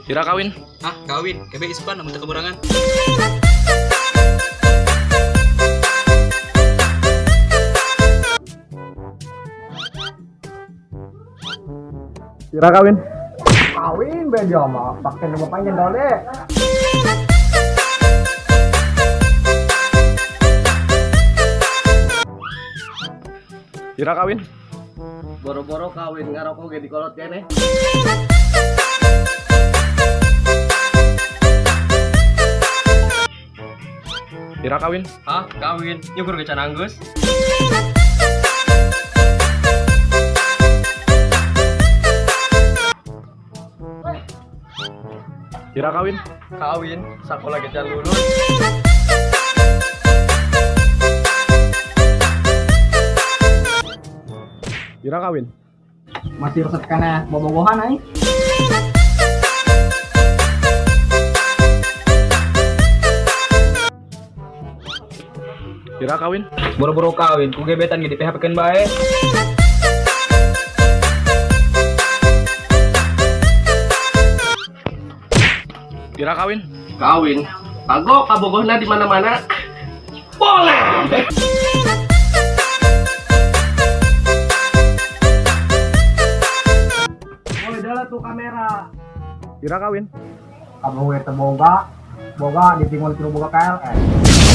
Ira kawin. Hah, kawin. Kebe ispan amun teu kaburangan. Ira kawin. Kawin be dia mah pakai nama panjang dole. Ira kawin. Boro-boro kawin ngarokok ge dikolot keneh. Ira kawin. Hah, kawin. Nyukur ge can anggeus. Ira kawin. Kawin, sakola ge can lulus. Ira kawin. Masih resep keneh bobogohan aing. Ira kawin. Boro-boro kawin, ku gebetan ge di PHP-keun bae. Ira kawin. Kawin. Kagok kabogohna di mana-mana. Boleh. Boleh dala tuh kamera. Ira kawin. Kamu teu boga, boga ditingon kudu boga KLN.